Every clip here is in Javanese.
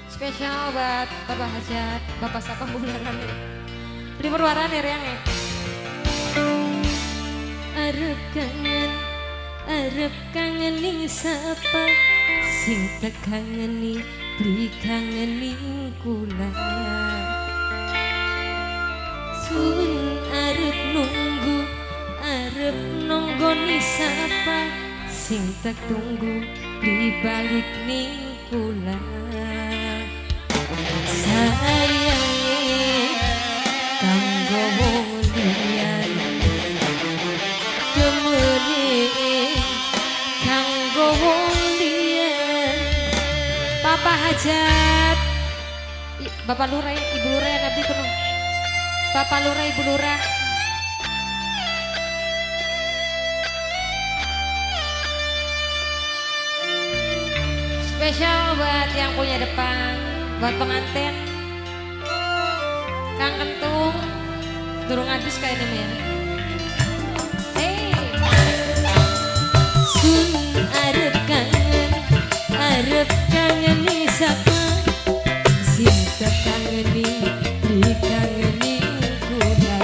Spesial buat Bapak Hajat, Bapak siapa bularane. Beli perwarane reange. Arep kangen ning sapa sing tak kangeni beli kangen ning kula. Sun arep nunggu, arep nonggoni sapa sing tak tunggu beli balik ning kula. Sayange kanggo wong liyan, demene kanggo wong liyan. Bapak Hajat, Bapak Lurah, Ibu Lurah yang abdi kuno. Bapak Lurah, Ibu Lurah. Spesial buat yang punya depan, buat pengantin. Kang Kentung, durung habis kayaknya ya. Hey. Sun arep kangen ning sapa sing tak kangeni dikangeni kula.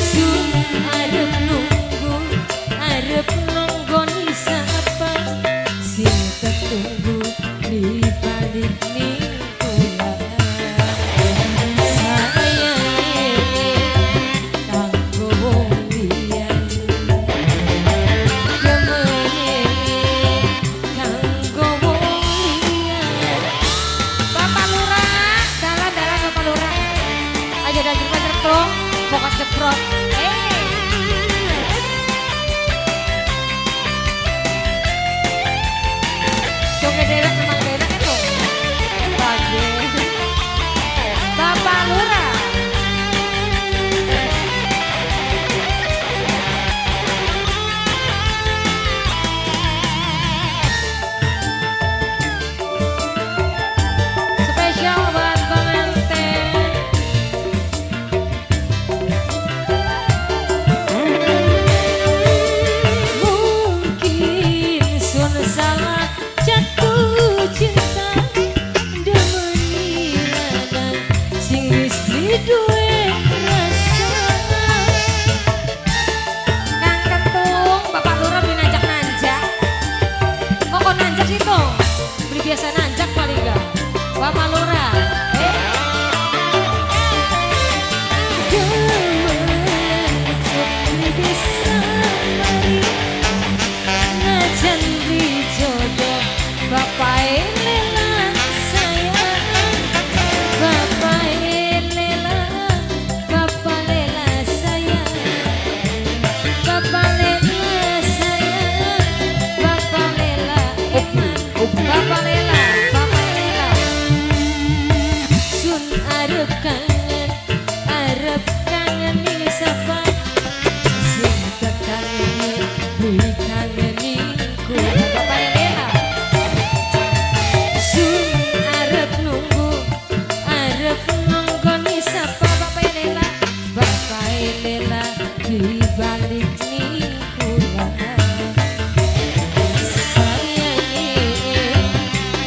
Sun arep nunggu, arep nonggoni sapa sing tak tunggu di balik ning kula. Sayange kanggo wong liyan, demene kanggo wong liyan. Bapak Lurah, dalan-dalan Bapak Lurah. Aja dan ceprot, pokok ceprot. Joget dewek memang dewek itu. Bagus. Bapak Lurah. Spesial buat pengantin. Mungkin sun salah jatuh cinta demeni lanang sing wis duwe rasa. Kang Kentung, Bapak Lurah beli nanjak-nanjak. Kok kok nanjak sih toh? Beli biasa nanjak paling enggak. Bapak Lurah. Demen beli bisa mari najan beli jodoh Bapak Lela sayang, Bapak Lela, Bapak Lela sayang, Bapak Lela sayang, Bapak Lela eman, Bapak Lela, Bapak Lela. Sun arep kangen ning sapa sing tak kangeni dikangeni kula. Bapak Lela. Sun arep nunggu, arep nonggoni sapa Bapak Lela, Bapak Lela di balik ning kula. Sayange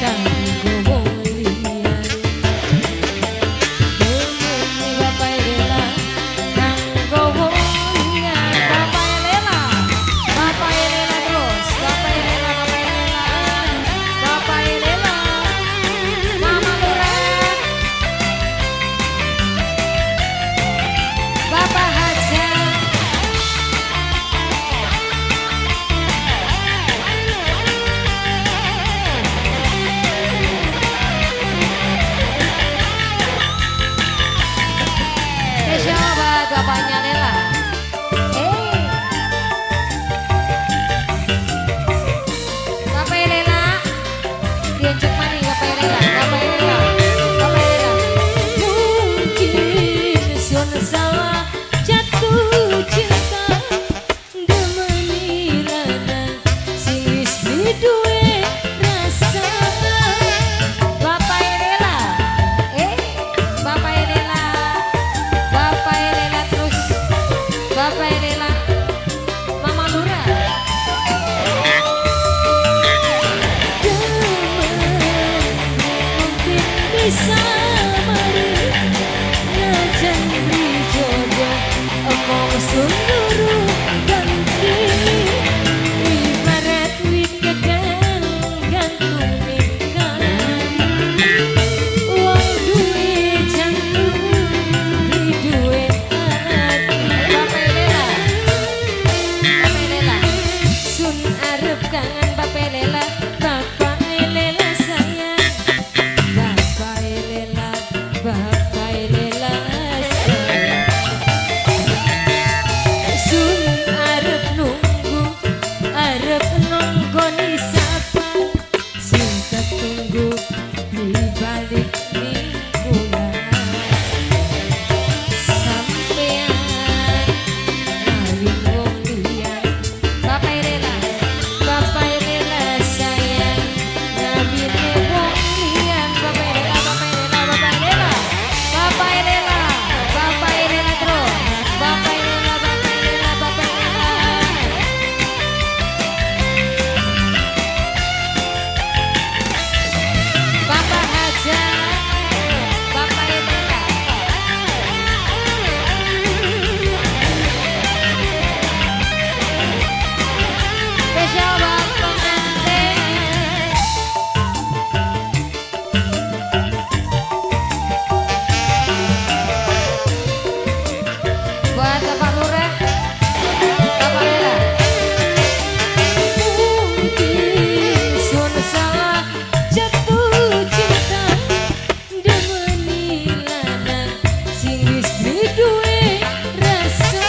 kanggo wong liyan, demene Bapak Lela kanggo wong liyan. Bapak Lela, Bapak Lela terus, Bapak Lela, Bapak Lela, Bapak Lela, Mama Lurah, Bapak Hajat. Spesial buat bapaknya Lela. Bapak Lela, diencek maning Bapak Lela, Bapak Lela, Bapak Lela. Mungkin sun salah jatuh cinta demeni lanang sing wis duwe rasa. Bapak Lela, Bapak Lela, Bapak Lela terus, Bapak Lela, Mama Lurah. Demen bisa mari najan beli jodoh omong seluruh ganti ibarat wit gedang gantung ning kali wong duwe jantung beli duwe hati. Bapak Lela, Bapak Lela, sun arep kangen Bapak Lela, Bapak Lela sayang, Bapak Lela, Bapak Lela sayang. Sun arep nunggu, arep nonggoni sapa sing ketunggu di balik ning kula sampean ngawin wong liyan. Bapak Lela, Bapak Lela sayang, ngawine wong liyan. Bapak Lela, Bapak Lela, Bapak Lela, Bapak Lela, Bapak Lela terus, Bapak Lela, Bapak Lela, Bapak Lela. Bapak Hajat, Bapak Lela. Spesial buat pengantin. Buat Bapak Lurah, Bapak Lela. Mungkin sun salah jatuh cinta demeni lanang sing wis beli duwe rasa.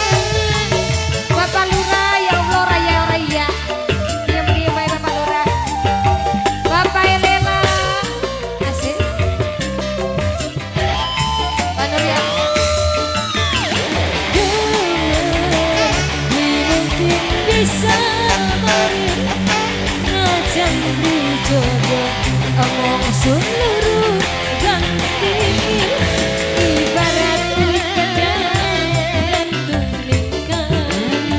Bapak Lurah, ya Allah, raya raya. Diam diam bae Bapak Lurah. Bapak Lela. Asik. Pak Nuria. Mungkin bisa mari najan beli jodoh omong seluruh ganti ibarat wit gedang gantung ning kali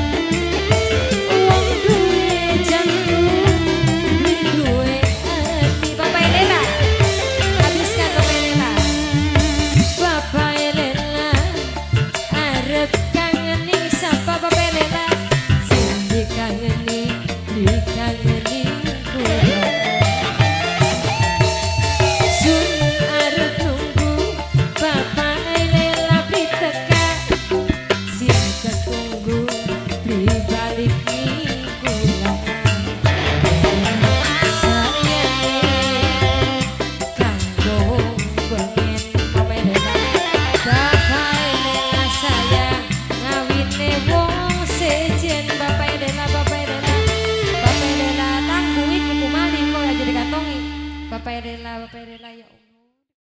wong duwe jantung beli duwe hati. Bapak Lela, habiskan Bapak Lela. Bapak Lela arep kangen ning sapa Bapak Lela sing dikangeni dikangeni kula. Sun arep nunggu Bapak Lela beli teka sing ketunggu beli balik ning kula sayange kanggo pengen. Bapak Lela, Bapak Lela sayang, ngawine wong sejen. Bapak Lela, Bapak Lela, Bapak Lela, tangguhi kuku mali kok aja dikantongi. Bapak Lela, Bapak Lela, ya Allah.